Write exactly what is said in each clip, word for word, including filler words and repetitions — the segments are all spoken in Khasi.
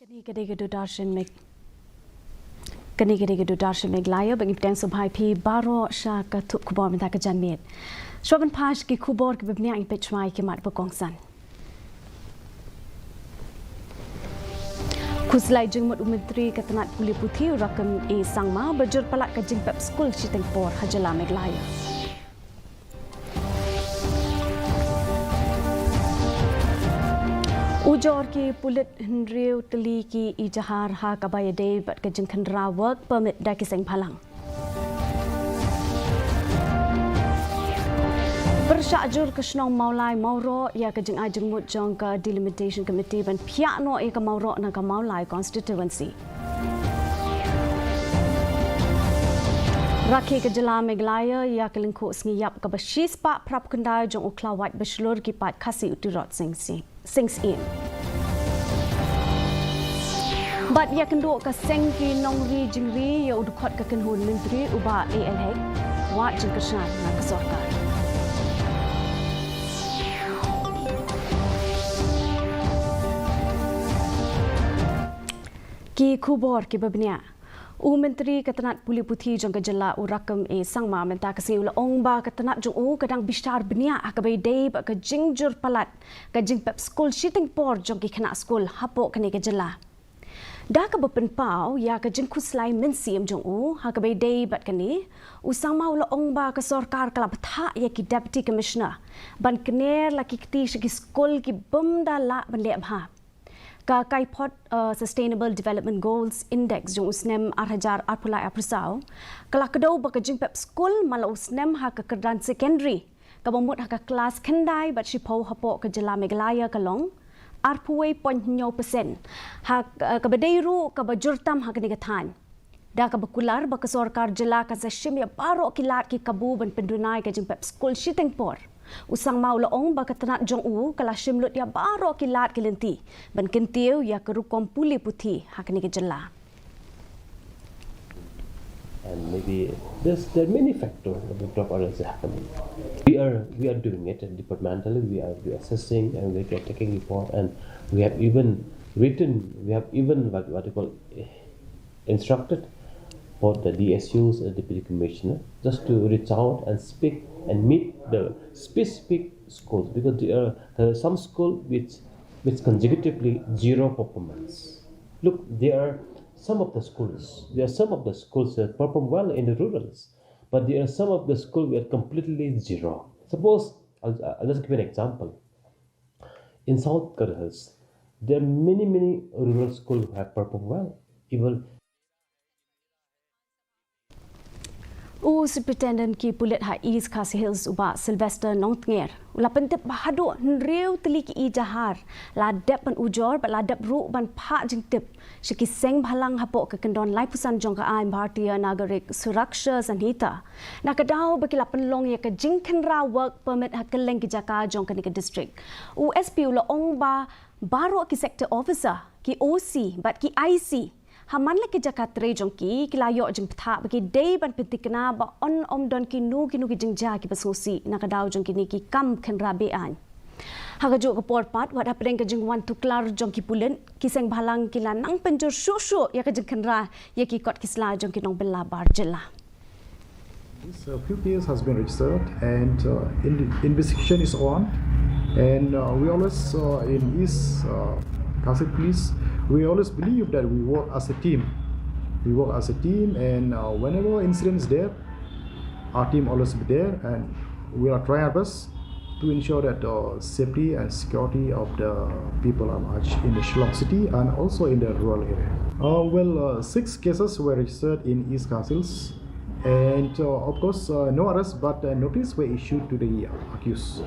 Kane ka dei ka Doordarshan Meg-, kane ka dei ka Doordarshan Meghalaya, ba ngi pdiang sngewbha ïa phi baroh sha ka thup khubor mynta ka janmiet. Shuwa ban phai sha ki khubor kiba bniah, ngin peit shuwa ïa ki mat ba kongsan. Khuslai jingmut u Myntri ka tnat pule puthi u Rakkam A Sangma ba jur palat ka jingpep skul shiteng por ha jylla Meghalaya. Ujor ki pulit hynriew tylli ki ejahar ha kaba ïadei bad ka jingkhynra work permit da ki seng bhalang. Pyrshah jur ka shnong Mawlai Mawroh ïa ka jingai jingmut jong ka Delimitation Committee ban phiah noh ïa ka Mawroh na ka Mawlai constituency. Rakhe ka jylla Meghalaya ïa ka lyngkhuh sngi ïap kaba shispah phra phew khyndai jong u khlawait ba shlur ki paid Khasi u Tirot Sing Sing. Sing Syiem. Bad ïakynduh ka seng ki nongri jingri ïa u dkhot ka kynhun myntri u Bah A L Hek, wad jingkyrshan na ka sorkar. Ki khubor kiba bniah. U Myntri ka tnat pule puthi jong ka jylla u Rakkam A Sangma mynta ka sngi u la ong ba ka tnat jong u ka dang bishar bniah ha kaba ïadei bad ka jingjur palat ka jingpep skul shiteng por jong ki khynnah skul hapoh kane ka jylla. Da kaba pynpaw ïa ka jingkhuslai mynsiem jong u ha kaba ïadei bad kane, u Sangma u la ong ba ka sorkar ka la bthah ïa ki Deputy Commissioner ban kner la ki kti sha ki skul ki bym da lah ban leh bha. Ka kaiphod, uh, Sustainable Development Goals Index jong u snem ar hajar arphew lai arphew saw ka la kdew ba ka jingpep skul man la u snem ha ka kyrdan secondary kaba mut ha ka klas khyndai bad shiphew hapoh ka jylla Meghalaya ka long arphew wei point hynñiew percent, ha, uh, kaba dei ruh kaba jur tam ha kane ka thaiñ. Da kaba kular ba ka sorkar jylla kan sa shim ïa baroh ki lad ki kabu ban pynduna ïa ka jingpep skul shiteng por. U Sangma u la ong ba ka tnat jong u ka la shim lut ïa baroh ki lad ki lynti ban kyntiew ïa ka rukom pule puthi ha kane ka jylla. And maybe there's, there are many factors that we talk about is happening. We are, we are doing it, and departmentally we are, we are assessing and we are taking report, and we have even written, we have even what, what you call, eh, instructed for the D S Us and Deputy Commissioner just to reach out and speak and meet the specific schools, because there are, there are some schools which, which consecutively zero performance. Look, there are some of the schools, there are some of the schools that perform well in the rurals, but there are some of the schools where completely zero. Suppose, I'll, I'll just give an example. In South Garo Hills, there are many, many rural schools who have performed well. Even U Superintendent ki pulit ha East Khasi Hills u Bah Sylvester Nongtnger u la pyntip ba haduh hynriew tylli ki ejahar la dep ban ujor bad la dep ruh ban phah jingtip sha ki seng bhalang hapoh ka kyndon laiphew san jong ka aiñ Bharatiya Nagarik Suraksha Sanhita na ka daw ba ki la pynlong ïa ka jingkhynra work permit ha kylleng ki jaka jong kane ka district. U S P u la ong ba baroh ki sector officer, ki O C bad ki I C ha man la ki jaka trei jong ki, ki la ïoh jingbthah ba ki dei ban pyntikna ba yn ym don kino kino ki jingjia kiba sngewsih na ka daw jong kine ki kam khynra be-aiñ. Ha kajuh ka por pat, wat hapdeng ka jingwan tuklar jong ki pulit, ki seng bhalang ki la nang pynjur shuh shuh ïa ka jingkhynra ïa ki kot ki sla jong ki nongbylla bar jylla. Yes, a few cases has been registered and, uh, in, investigation is on. And, uh, we always, uh, in East, uh, Khasi Police, we always believe that we work as a team. We work as a team, and, uh, whenever incident is there, our team always be there, and we are trying our best to ensure that the safety and security of the people are much in the Shillong city and also in the rural area. Uh, well, uh, six cases were registered in East Khasi Hills, and, uh, of course, uh, no arrest, but, uh, notice were issued to the accused.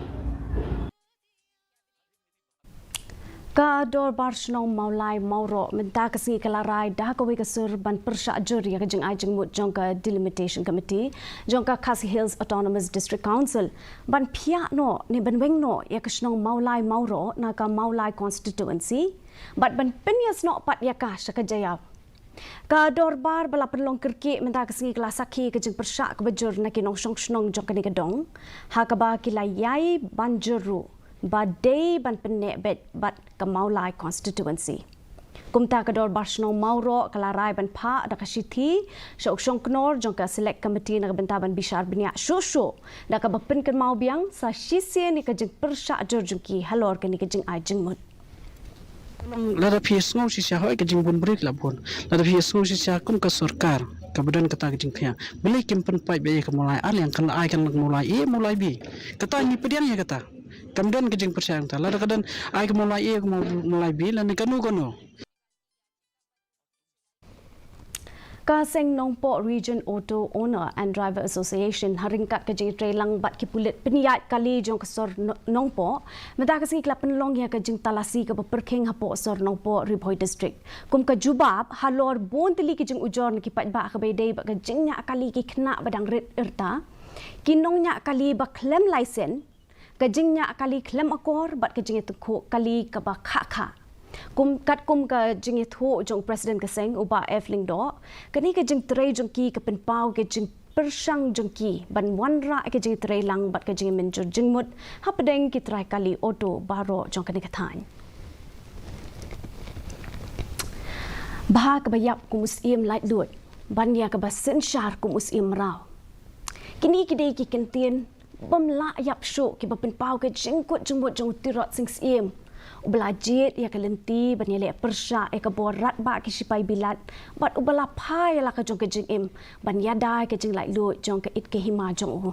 Ka Dorbar Shnong Mawlai Mawroh mynta ka sngi ka la rai da kawei ka sur ban pyrshah jur ïa ka jingai jingmut jong ka Delimitation Committee jong ka Khasi Hills Autonomous District Council ban phiah noh ne ban weng noh ïa ka shnong Mawlai Mawroh na ka Mawlai constituency bad ban pynïasnoh pat ïa ka sha ka Jaïaw. Ka dorbar ba la pynlong kyrkieh mynta ka sngi ka la sakhi ka jingpyrshah kaba jur na ki nongshong shnong jong kane ka dong, ha kaba ki la ïai ban jur ruh ba dei ban pynneh beit bad ka Mawlai constituency. Kumta ka Dorbar Shnong Mawroh ka la rai ban phah da ka shithi sha u Shongknor jong ka Select Committee na ka bynta ban bishar bniah shuh shuh da kaba pynkynmaw biang sa shisien ïa ka jingpyrshah jur jong ki halor kane ka jingai jingmut. Lada phi sngew shisha hoi ka jingbun briew la bun. Lada phi sngew shisha kum ka sorkar kaba don kata ka jingpyrshah. Balei kim pynpait ba ïa ka mawlai ar liang kan la ai kan la ka mawlai A, mawlai B. Kata ngi pdiang ïa kata. Kam don ka jingpyrshah kata. Lada ka don ai ka mawlai A, ka maw-, mawlai B, lane kano kano. Ka seng Nongpoh Region Auto Owner and Driver Association ha ryngkat ka jingïatreilang bad ki pulit pynïaid kali jong ka sor No-, Nongpoh mynta ka sngi ki la pynlong ïa ka jingtalasi kaba pyrkhing hapoh sor Nongpoh, Ri Bhoi District. Kum ka jubab halor bun tylli ki jingujor na ki paidbah kaba ïadei bad ka jingñiah kali ki khynnah ba dang rit rta, ki nongñiah kali ba khlem laisen, ka jingñiah kali khlem akor bad ka jingïatyngkhuh kali kaba khah khah. Kum, katkum ka jingïathuh jong u President ka seng u Bah F Lyngdoh, kane ka jingtrei jong ki ka pynpaw ka jingpyrshang jong ki ban wanrah ka jingtrei lang bad ka jingmynjur jingmut hapdeng ki trai kali auto baroh jong kane ka thaiñ. Bha kaba ïap kum u syiem laitluid ban ïa kaba synshar kum u syiem mraw. Kine ki dei ki kyntien bym lah ïap shuh kiba pynpaw ka jingkut jingmut jong u Tirot Sing Syiem, uba la jied ïa ka lynti ban ïaleh pyrshah ïa ka bor radbah ki shipai bilat bad uba la phai ïa la ka jong ka jingim ban ïada ïa ka jinglaitluid jong ka it ka hima jong u.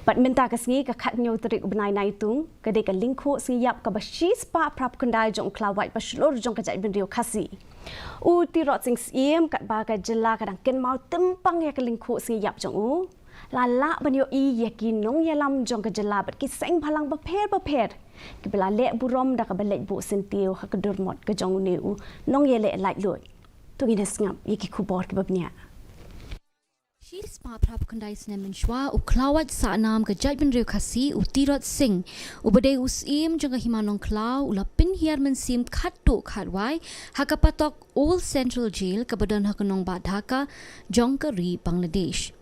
Bad mynta ka sngi ka khathynñiew tarik u bnai Naitung ka dei ka lyngkhuh sngi ïap kaba shispah phraphew khyndai jong u khlawait ba shlur jong ka jaitbynriew Khasi. U Tirot Sing Syiem katba ka jylla ka dang kynmaw tympang ïa ka lyngkhuh sngi ïap jong u, la lah ban ïohi ïa ki nongïalam jong ka jylla bad ki seng bhalang bapher bapher kiba la leh burom da kaba leit buh syntiew ha ka dur mot ka jong une u nongïaleh laitluid. To ngin ïa sngap ïa ki khubor kiba bniah. Shispah phraphew khyndai snem mynshuwa u khlawait sahnam ka jaitbynriew Khasi u Tirot Sing, uba dei u syiem jong ka hima Nongkhlaw, u la pynhiar mynsiem khatduh khatwai ha ka patok Old Central Jail kaba don ha ka nongbah Dhaka jong ka ri Bangladesh.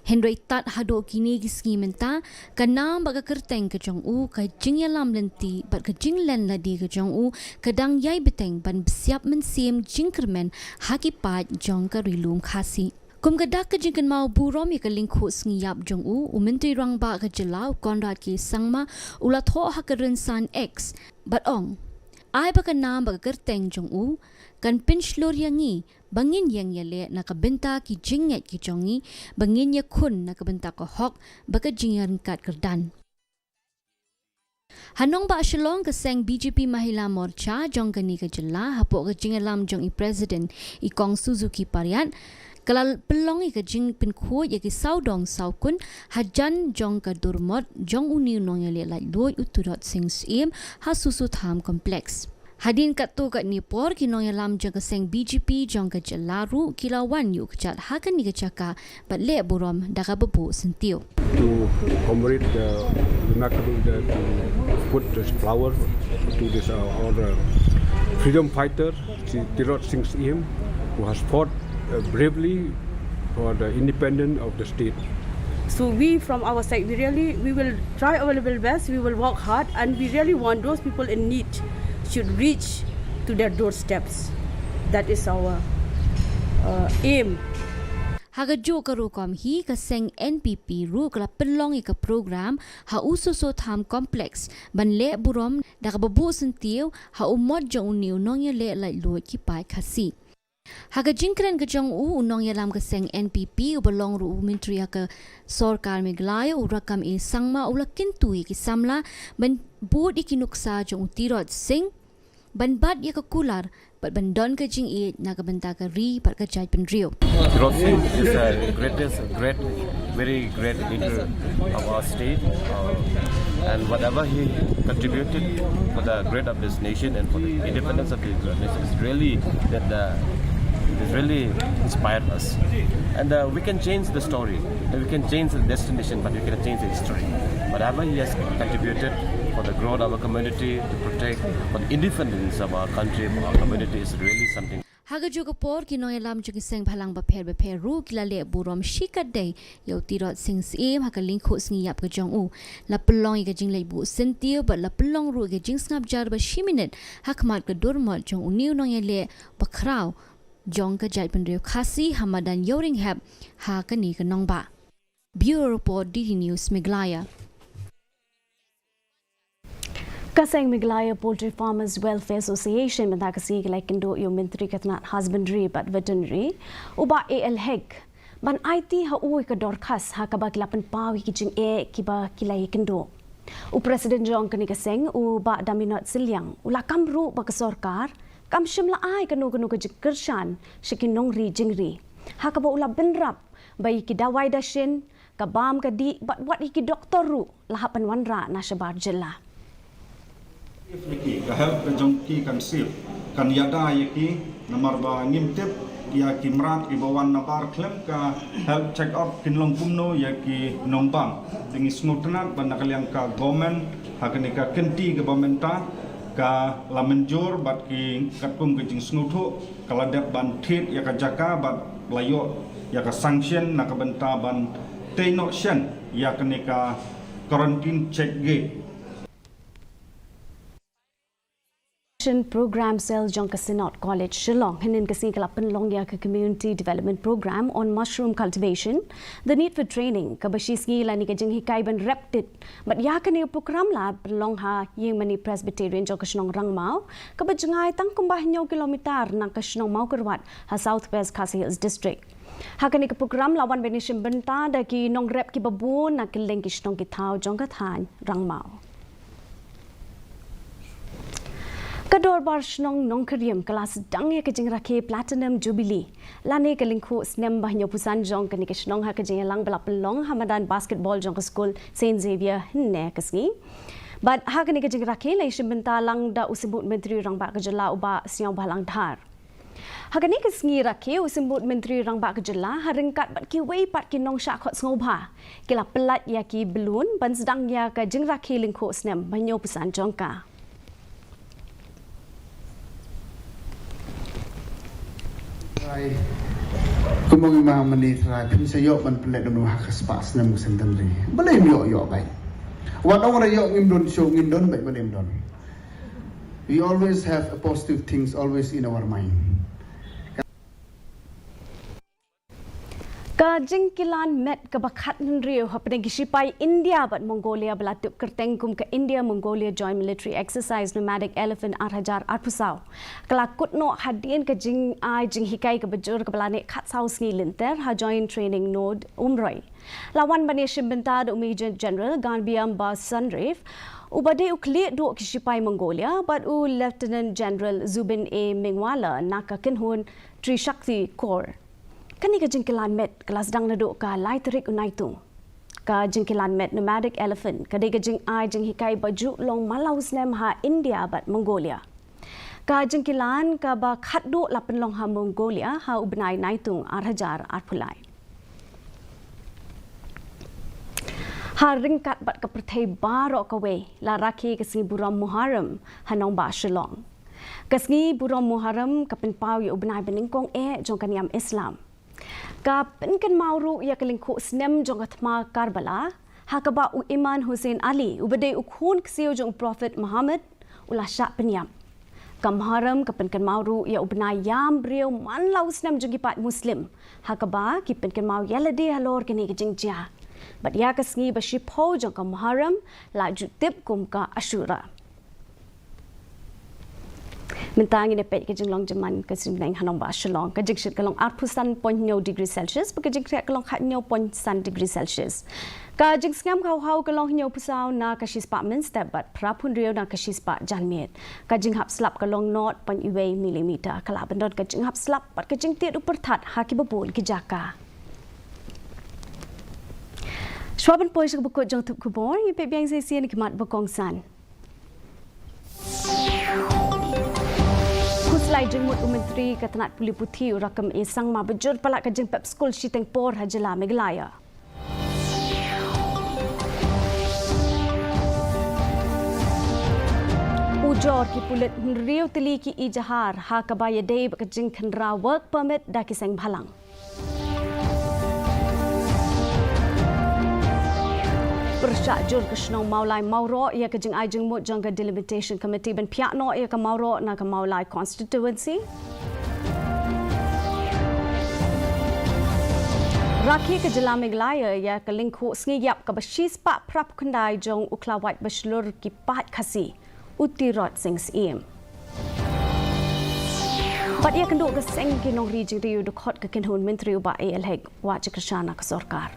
Hynrei tad haduh kine ki sngi mynta, ka nam bad ka kyrteng ka jong u, ka jingïalam lynti bad ka jinglen lade ka jong u ka dang ïai bteng ban bsiap mynsiem jingkyrmen ha ki paid jong ka ri lum Khasi. Kum ka dak ka jingkynmaw burom ïa ka lyngkhuh sngi ïap jong u, u Myntri Rangbah ka jylla u Conrad K Sangma u la thoh ha ka rynsan X bad ong, ai ba ka nam bad ka kyrteng jong u kan pynshlur ïa ngi ba ngin ïeng ïaleh na ka bynta ki jingngeit ki jong ngi, ba ngin ïakhun na ka bynta ka hok bad ka jingïaryngkat kyrdan. Ha nongbah Shillong ka seng B J P Mahila Morcha jong kane ka jylla hapoh ka jingïalam jong i President i Kong Suzuki Pariat ka la pynlong ïa ka jingpynkhuid ïa ki sawdong sawkun hajan jong ka dur mot jong une u nongïaleh laitluid u Tirot Sing Syiem ha Soso Tham Complex. Hadien katto katne por ki nongïalam jong ka seng B J P jong ka jylla ruh ki la wan ïuh kjat ha kane ka jaka bad leh burom da kaba buh syntiew. To commemorate the remarkable, the, to put this flower to this, uh, our, uh, freedom fighter, Ti-, Tirot Sing Syiem, who has fought, uh, bravely for the independence of the state. So we, from our side, we really, we will try our level best, we will work hard, and we really want those people in need should reach to their doorsteps. That is our, uh, aim. Ha kajuh ka rukom hi ka seng N P P ruh ka la pynlong ïa ka program ha u Soso Tham Complex ban leh burom da kaba buh syntiew ha u mot jong une u nongïaleh laitluid ki paid Khasi. Ha ka jingkren ka jong u, u nongïalam ka seng N P P uba long ruh u Myntri ha ka sorkar Meghalaya u Rakkam A Sangma u la kyntu ïa ki samla ban bud ïa ki nuksa jong u Tirot Sing, ban bat ïa ka kular bad ban don ka jingïeit na ka bynta ka ri bad ka jaitbynriew. Tirot Sing is the greatest, great, very great leader of our state, uh, and whatever he contributed for the great of this nation and for the independence of this nation is really that the, is really inspired us. And, uh, we can change the story, we can change the destination, but we cannot change the history. Whatever he has contributed for the growth of our community, to protect, for the independence of our country, of our community is really something. Ha kajuh ka por, ki nongïalam jong ki seng bhalang bapher bapher ruh ki la leh burom shikatdei ïa u Tirot Sing Syiem ha ka lyngkhuh sngi ïap ka jong u. La pynlong ïa ka jingleit buh syntiew bad la pynlong ruh ïa ka jingsngap jar ba shi minit ha khmat ka dur mot jong une u nongïaleh bakhraw jong ka jaitbynriew Khasi ha madan Ïewrynghep ha kane ka nongbah. Bureau Report, D D News Meghalaya. Ka seng Meghalaya Poultry Farmers Welfare Association mynta ka sngi ki la ïakynduh ïa u Myntri ka tnat Husbandry bad Veterinary, u Bah A L Hek, ban aiti ha u ïa ka dorkhas ha kaba ki la pynpaw ïa ki jingeh kiba ki la ïakynduh. U President jong kane ka seng, u Bah Daminot Sylliang, u la kam ruh ba ka sorkar kam shym la ai kano kano ka jingkyrshan sha ki nongri jingri, ha kaba u la bynrap ba ïa ki dawai dashin, ka bam ka dih bad wat ïa ki doktor ruh la hap ban wanrah na shabar jylla. If ïa ki, ka health ka jong ki kan save, kan ïada ïa ki, namar ba ngim tip ïa ki mrad kiba wan nabar khlem ka health check up kin long kumno ïa ki nongbam. Te ngi sngewtynnat ba na ka liang ka government ha kane ka kynti kaba mynta ka la mynjur bad ki katkum ka jingsngewthuh ka la dep ban thied ïa ka jaka bad la ïoh ïa ka sanction na ka bynta ban tei noh shen ïa kane ka quarantine check gate. Program Cell jong ka Synod College Shillong hynnin ka sngi ka la pynlong ïa ka Community Development Program on Mushroom Cultivation, The Need for Training, kaba shi sngi lane ka jinghikai ban rep tit. Bad ïa kane ka program la pynlong ha Ïingmane Presbyterian jong ka shnong Rangmaw, kaba jngai tang kumba hynñiew kilometer na ka shnong Mawkyrwat ha South West Khasi Hills District. Ha kane ka program la wan ban ïashim bynta da ki nongrep kiba bun na kylleng ki shnong ki thaw jong ka thaiñ Rangmaw. Ka Dorbar Shnong Nongkyriem ka la sdang ïa ka jingrakhe Platinum Jubilee lane ka lyngkhuh snem ba hynñiewphew san jong kane ka shnong ha ka jingïalang ba la pynlong ha madan basketball jong ka skul Saint Xavier hynne ka sngi. Bad ha kane ka jingrakhe la ïashim bynta lang da u Symbud Myntri Rangbah ka Jylla u Bah Sniawbhalang Dhar. Ha kane ka sngi rakhe, u Symbud Myntri Rangbah ka Jylla ha ryngkat bad kiwei pat ki nongshah khot sngewbha ki la pyllait ïa ki balloon ban sdang ïa ka jingrakhe lyngkhuh snem ba hynñiewphew san jong ka. Trai, kumno ngi ma mane trai, phin sa ïoh ban pyllait da u ha ka spah snem ka centenary. Balei ym ïoh ïoh beit. Wat ong re ïoh ngim don shuh ngim don beit balei ym don. We always have a positive things always in our mind. Ka jingkilan met kaba khathynriew hapdeng ki shipai India bad Mongolia ba la tip kyrteng kum ka India Mongolia Joint Military Exercise Nomadic Elephant ar hajar arphew saw ka la kut noh hadien ka jingai jinghikai kaba jur kaba la neh khatsaw sngi lynter ha Joint Training Node Umroi. La wan ban ïashim bynta da u Major General Ganbiam Bah Sanrev, uba dei u khlieh duh ki shipai Mongolia, bad u Lieutenant General Zubin A Mingwala na ka kynhun Trishakti Corps. Kane ka jingkilan met ka la sdang naduh ka lai tarik u Naitung. Ka jingkilan met Nomadic Elephant ka dei ka jingai jinghikai ba ju long man la u snem ha India bad Mongolia. Ka jingkilan kaba khatduh la pynlong ha Mongolia ha u bnai Naitung ar hajar arphew lai. Ha ryngkat bad ka pyrthei baroh kawei la rakhe ka sngi burom Muharram ha nongbah Shillong. Ka sngi burom Muharram ka pynpaw ïa u bnai banyngkong eh jong ka niam Islam. Ka pynkynmaw ruh ïa ka lyngkhuh snem jong ka thma Karbala, ha kaba u Imam Hussein Ali, uba dei u khun ksiew jong u Prophet Muhammad, u la shah pynïap. Ka Muharram ka pynkynmaw ruh ïa u bnai ïam briew man la u snem jong ki paid Muslim, ha kaba ki pynkynmaw ïa lade halor kane ka jingjia. Bad ïa ka sngi ba shiphew jong ka Muharram la ju tip kum ka Ashura. Mynta ngin ïa peit ka jinglong jingman ka sngi bneng ha nongbah Shillong. Ka jingshit ka long arphew san point hynñiew degree Celsius, bad ka jingkhreh ka long khathynñiew point san degree Celsius. Ka jingsngem khawhaw ka long hynñiewphew saw na ka shispah mynstep bad phraphew hynriew na ka shispah janmiet. Ka jinghap slap ka long nought point wei millimeter. Ka la ban don ka jinghap slap bad ka jingtied u pyrthat ha kiba bun ki jaka. Shuwa ban poi sha kaba kut jong thup khubor, ngin peit biang sa shisien ki mat ba kongsan. Khuslai jingmut u Myntri ka tnat pule puthi u Rakkam A Sangma ba jur palat ka jingpep skul shiteng por ha jylla Meghalaya. U Jor ki pulit hynriew tylli ki ijahar ha kaba ïadei bad ka jingkhynra work permit da ki seng bhalang. Pyrshah jur ka shnong Mawlai Mawroh ïa ka jingai jingmut jong ka Delimitation Committee ban phiah noh ïa ka Mawroh na ka Mawlai Constituency. Rakhe ka jylla Meghalaya ïa ka lyngkhuh sngi ïap kaba shispah phra phew khyndai jong u khlawait ba shlur ki paid Khasi, u Tirot Sing Syiem. Bad ïakynduh ka seng ki nongri jingriewdkhot ka kynhun myntri u Bah A L Hek, wad jingkyrshan na ka sorkar.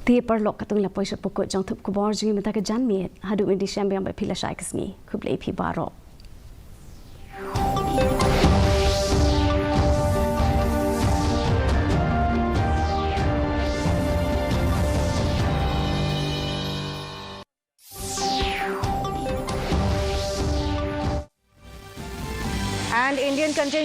Te paralok, katto ngi la poi sha ka por jong ka jingthoh khubor jong ngi mynta ka janmiet. Haduh mynta sngewbha ban ïa phi lashai ka sngi. Khublei phi baroh. And Indian contingent